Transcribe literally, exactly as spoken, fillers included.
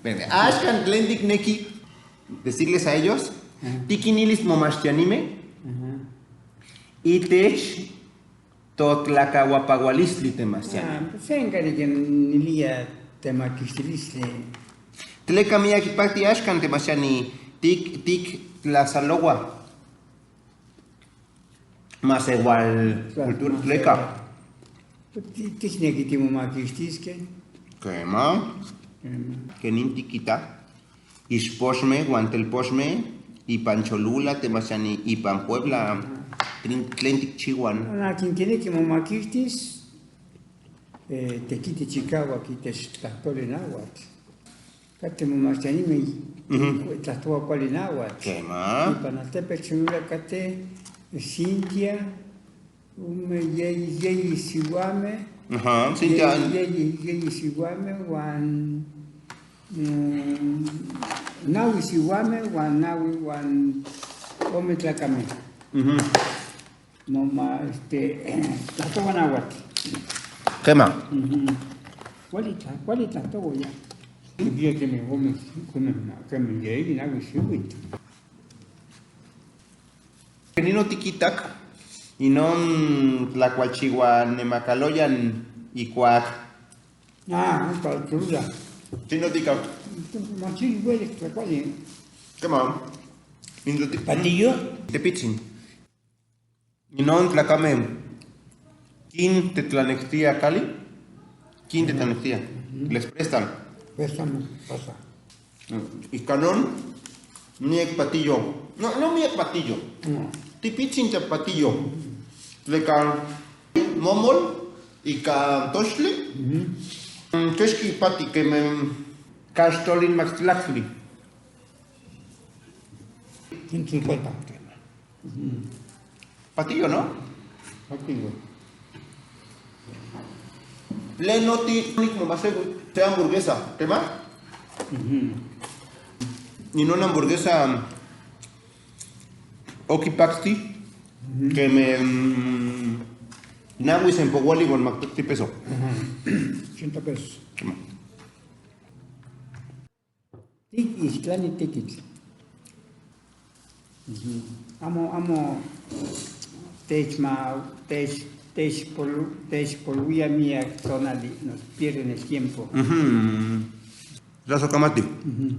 Espérame, axkan tlen tikneki decirles a ellos, tikinilis momachttianime itech totlakauapaualistli temachttiani. Ah, pues, sen kali ken nilia temakixtilistli. Tleka miak ipakti axkan temachttiani tik, tik tlasaloua. Mas igual, claro, cultura mas tleka igual. Ti-, tikneki timomakixtiskej. Kema. Kema. Kenin tikita, ixpoxmej uan telpoxmej ipan Cholula, temachttiani ipan Puebla, tlen, tlen tikchiuan. Uan akin kineki momakixtis, eh, tekiti chikauak itech tlajtoli nauatl. Katej momachttianimej, ujú, tlajtoua kuali nauatl. Kema. Ipan altepetl Cholula katej Cintia, ome, yei, yei siuamej. Ajá, Cintia. Yei, yei, yei siuamej uan, mm, naui siuamej uan naui uan ome tlakamej. Ujú. No ma, este, tlajtoua nauatl. Kema. Ujú. Kuali tla-, kuali tlajtoua ya. Kipia kemej ome, kemej ma-, kemej yei naui xiuitl. Nin otikitak inon tlakualchiuanemakaloyan ikuak. Ah, ompa Cholula. Nin otikitak. Machili uelik tlakuali. Kema. Nin oti-, Patillo. Tepitsin. Inon tlakamej, kin tetlanektia kali, kin tetlanektia. Ujú. Les prestan. Préstamo, pasa. Ika non, miek patillo. No, no miek patillo. No. Tipitsin te patillo. Tleka momol ika toxtli. Ujú. Kexki ipati kemej kaxtolin maxtlaktli. Kin tlikolpa. Ujú. Patillo, ¿no? Patillo. Tlen noti-, nikmomasewi se hamburguesa, ¿tema? Ujú. Inon hamburguesa okipakti, ujú, kemej, mm, naui senpouali uan makuilti peso. Ajá. Ochenta pesos. Tema. Tik-, ixtlani tekitl. Ujú. Amo, amo techma-, tech-, techpolu-, techpoluia miak tonali, nos pierden el tiempo. Ujú. Tlasokamati. Ujú.